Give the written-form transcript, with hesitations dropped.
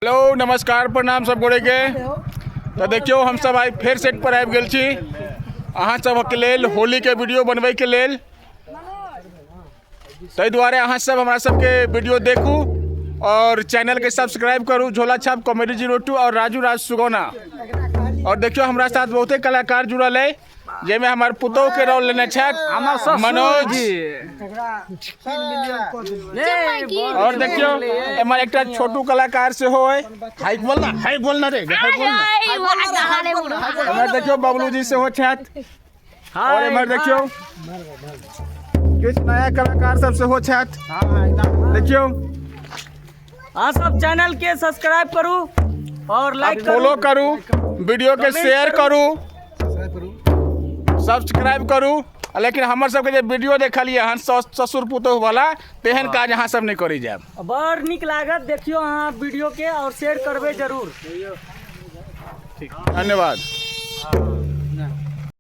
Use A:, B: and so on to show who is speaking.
A: Hello नमस्कार प्रणाम सब गोरे के। तऽ देखियौ हमसब आइ फेर सेट पर आबि गेल छी अहाँ सबके लेल होली के वीडियो बनबै के लेल। ताहि दुआरे अहाँ सब हमरा सबके वीडियो देखू और चैनल के सब्सक्राइब करू झोला छाप कॉमेडी 02 और राजू राज सुगौना। और देखियौ हमरा साथ बहुते कलाकार जुड़ल है जाहिमे हमर पुतोह के रोल लेने छथि मनोज। और देखियो एमहर एकटा छोटू कलाकार सेहो है। हाय बोल ना, हाय बोल ना रे, हाय बोल ना। एमहर देखियो बबलू जी सेहो छथि। और एमहर देखियो किछु नया कलाकार सब सेहो छथि। देखियो
B: अहाँ सब चैनल के सब्सक्राइब करू और लाइक करू,
A: फॉलो करू, वीडियो के शेयर करू, सब्सक्राइब करू। लेकिन हमर सबके जे वीडियो देखलियै हन ससुर पुतोह वाला, तेहन काज अहाँ सब नहि करी जायब।
B: बड़ नीक लागत, देखियो अहाँ वीडियो के और शेयर करबै जरूर।
A: धन्यवाद।